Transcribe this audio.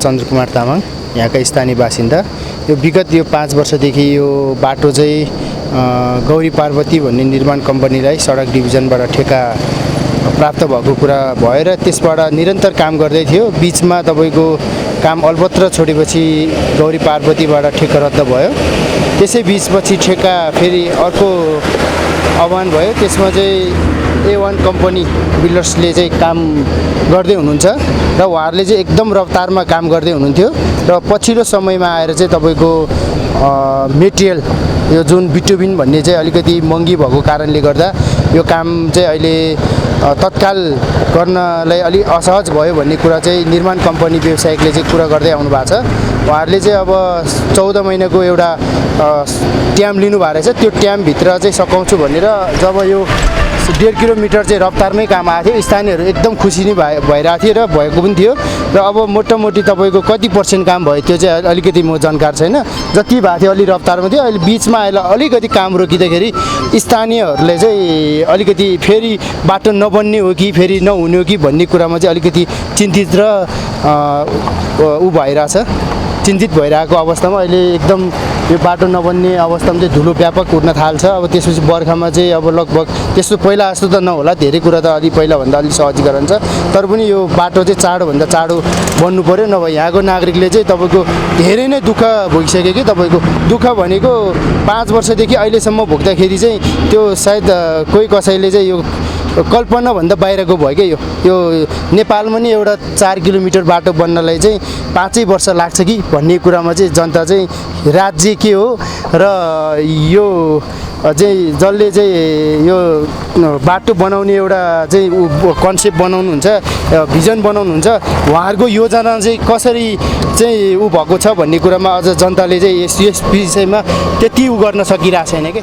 चन्द्रकुमार तामाङ यहाँका स्थानीय बासिन्दा। यो विगत 5 वर्षदेखि यो बाटो चाहिँ गौरी पार्वती भन्ने निर्माण कम्पनीलाई सडक डिभिजनबाट ठेका प्राप्त भएको कुरा भयो र त्यसबाट निरन्तर काम गर्दै थियो। बीचमा तपाईको काम अलपत्र छोडेपछि गौरी पार्वतीबाट ठेका रद्द भयो। त्यसै बीचपछि ठेका फेरि अर्को आह्वान भयो। त्यसमा चाहिँ A1 कम्पनी बिल्डर्सले चाहिँ काम गर्दै हुनुहुन्छ र उहाँहरूले चाहिँ एकदम रफ्तारमा काम गर्दै हुनुहुन्थ्यो र पछिल्लो समयमा आएर चाहिँ तपाईको मेटेरियल यो जुन बिटुबिन भन्ने चाहिँ अलिकति महँगी भएको कारणले गर्दा यो काम चाहिँ अहिले तत्काल गर्नलाई अलि असहज भयो भन्ने कुरा चाहिँ निर्माण कम्पनी व्यवसायिकले चाहिँ कुरा गर्दै आउनु भएको छ। उहाँहरूले चाहिँ अब 14 महिनाको एउटा ट्याम लिनुभएको रहेछ। त्यो ट्यामभित्र चाहिँ सकाउँछु भनेर जब यो 1.5 किलोमिटर चाहिँ रफ्तारमै काम आएको थियो, स्थानीयहरू एकदम खुसी नै भइरहेको थियो र भएको पनि थियो। र अब मोटामोटी तपाईँको कति % काम भयो त्यो चाहिँ अलिकति म जानकार छैन। जति भएको थियो अलि रफ्तारमा थियो। अहिले बिचमा अहिले अलिकति काम रोकिँदाखेरि स्थानीयहरूले चाहिँ अलिकति फेरि बाटो नबन्ने हो कि फेरि नहुने हो कि भन्ने कुरामा चाहिँ अलिकति चिन्तित र चिन्तित भइरहेको अवस्थामा अहिले एकदम यो बाटो नबन्ने अवस्थामा चाहिँ धुलो व्यापक उड्न थाल्छ। अब त्यसपछि बर्खामा चाहिँ अब लगभग त्यस्तो पहिला जस्तो त नहोला, धेरै कुरा त अलि पहिलाभन्दा अलिक सहजीकरण छ। तर पनि यो बाटो चाहिँ चाँडोभन्दा चाँडो बन्नु पर्यो, नभए यहाँको नागरिकले चाहिँ तपाईँको धेरै नै दुःख भोगिसक्यो कि तपाईँको दुःख भनेको 5 वर्षदेखि अहिलेसम्म भोग्दाखेरि चाहिँ त्यो सायद कोही कसैले चाहिँ यो कल्पनाभन्दा बाहिरको भयो क्या। यो नेपालमा नि एउटा 4 किलोमिटर बाटो बन्नलाई चाहिँ 5 वर्ष लाग्छ कि भन्ने कुरामा चाहिँ जनता चाहिँ राज्य के हो र यो चाहिँ जसले चाहिँ यो बाटो बनाउने एउटा चाहिँ कन्सेप्ट बनाउनुहुन्छ, भिजन बनाउनुहुन्छ, उहाँहरूको योजना चाहिँ कसरी चाहिँ भएको छ भन्ने कुरामा अझ जनताले चाहिँ यस विषयमा त्यति गर्न सकिरहेको छैन क्या।